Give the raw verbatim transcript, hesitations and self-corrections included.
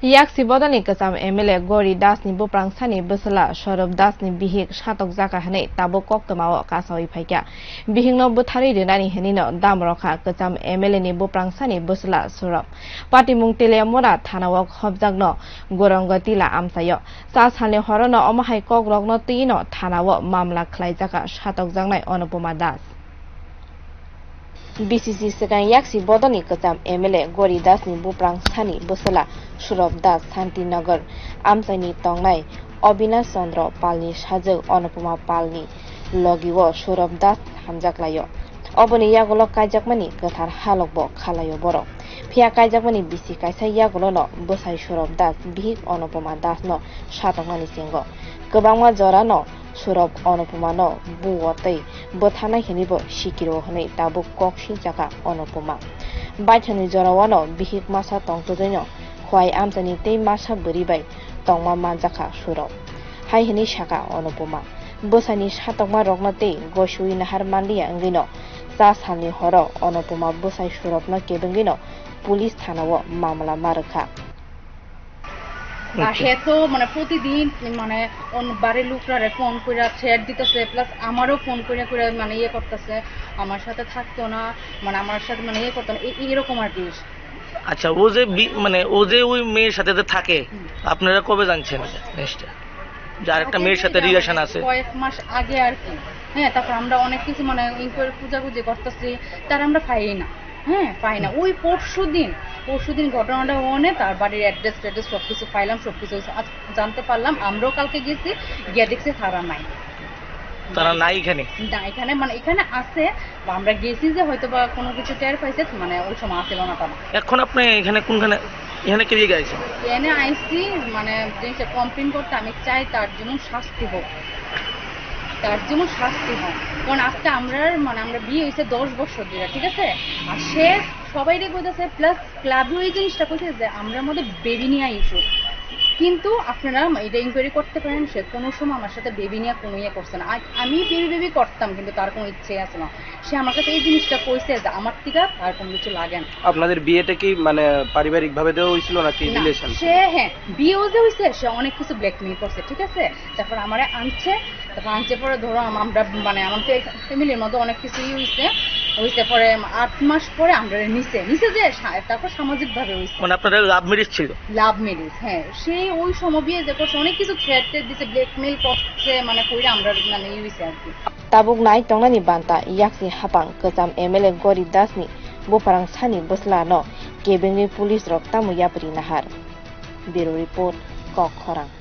Yaksi bodolni kwcham M L A Gori Das ni buprang sani bwsla Sorop Das ni bihik satokjaka hwnwi tabuk koktwmao kasawi phaikha. Bihikno bwtharwi rwnani hwnwino dam rwkha kwcham M L A ni buprang sani bwsla Sorop. Patimung Teliamura thanao hopjakno Gorongo Tila amchaio. Cha salni horono omo hai kokrokno twino thanao mamla khlaijakha satokjaknai Anupama Das. B C C swkang yaksi bodolni kwcham M L A Gori Das ni buprang sani bwsla Surab Das Santinagar amchaini tongnai Abinash Chandra Palni sajwk Anupama Palni logio Surab Das hamjaklaio. Oboni yagulo kaijakmani kwthar halokbo khalaio borok. Phiya kaijakmani bisi kaisa yagulono bwsai Surab Das bihik Anupama Das no satoknani chengo. Kwbangma jorano Surab Anupamano buo tei bwtharnai hwnwibo sikiro hwnwi tabuk kok sinchakha Anupama. Baithangni jorao ano bihik masa tongtwdwino Khwai amchaini tei masa bwrwi bai tongma manjakha Surab. Hai hwnwi sakha Anupama. Bwsaini satokma rokno tei gosiwi nahar manliya wngwino cha salni horo Anupama bwsai Surabno kebengwino police thanao mamla ma rwkha. আর আচ্ছা। হে তো মানে প্রতিদিন মানে অন্য বাড়ির লোকরারে ফোন করে থ্রেট দিতেছে, প্লাস আমারও ফোন করে করে মানে ইয়ে করতেছে, আমার সাথে থাকতো না, মানে আমার সাথে মানে ইয়ে করতো না, এই এইরকম আর কি। আচ্ছা, ও যে বি-, মানে ও যে ওই মেয়ের সাথে যে থাকে, হুম। আপনারা কবে জানছেন এটা জিনিসটা? যে আরেকটা আগে মেয়ের সাথে জানি, রিলেশন আছে? কয়েক মাস আগে আর কি। হ্যাঁ, তারপর আমরা অনেক কিছু মানে ইনকোয়ারি খোঁজাখুঁজি করতেছি, তার আমরা পাই না। হ্যাঁ, পাই না। ওই পরশু দিন, পরশু দিন ঘটনাটা অনে তার বাড়ির অ্যাড্রেস ট্যাড্রেস সবকিছু পাইলাম, সবকিছু আজ জানতে পারলাম। আমরাও কালকে গেছি, গিয়ে দেখছি তারা নাই। তারা নাই এখানে? না, এখানে মানে এখানে আছে, বা আমরা গেছি যে হয়তো বা কোনো কিছু টের পাইছে, মানে ওই সময় আসিল না তারা। এখন আপনি এখানে কোনখানে, এখানে কে দিয়ে গেছেন? এনে আইসি মানে জিনিসটা কমপ্লেন করতে, আমি চাই তার যেমন শাস্তি হোক, তার যেমন শাস্তি হয়। কারণ আজকে আমরার মানে আমরা বিয়ে হয়েছে দশ বছর ধরে, ঠিক আছে? আর সে সবাইরে কইতেছে, প্লাস ক্লাবেও এই জিনিসটা কইছে যে আমরার মধ্যে বেবি নিয়ে ইস্যু। কিন্তু আপনারা এটা ইনকোয়ারি করতে পারেন, সে কোনো সময় আমার সাথে বেবি নিয়ে কোনো ইয়ে করছে না। আর আমি বেবি বেবি করতাম, কিন্তু তার কোনো ইচ্ছে আছে না। সে আমার কাছে এই জিনিসটা কইছে যে আমার থেকে তার কোনো কিছু লাগে না। আপনাদের বিয়েটা কি মানে পারিবারিকভাবে দেওয়া হয়েছিল নাকি না, রিলেশন? সে, হ্যাঁ, বিয়েও যে হইছে, সে অনেক কিছু ব্ল্যাকমেইল করছে, ঠিক আছে? তারপর আমারে আনছে, তারপর আনছে পরে ধরো আম-, আমরা মানে আমার ফ্যামিলির মধ্যে অনেক কিছুই হইছে, হইছে পরে আট মাস পরে আমরা নিছে, নিছে যে সা-, তারপর সামাজিকভাবে হইছে। মানে আপনাদের লাভ ম্যারেজ ছিল? লাভ ম্যারেজ, হ্যাঁ। সেই ওই সময় বিয়ে যে করছে, অনেক কিছু থ্রেট দিছে, ব্ল্যাকমেইল করছে, মানে কইরা আমরা মানে ইয়ে হইছে আর কি। Tabuk nai tongnani banta yaksi hapang kwcham M L A Gori Das ni buprang sani bwsla no kebengwi police rok tamo yapri nahar. Bureau Report, Kok Khorang.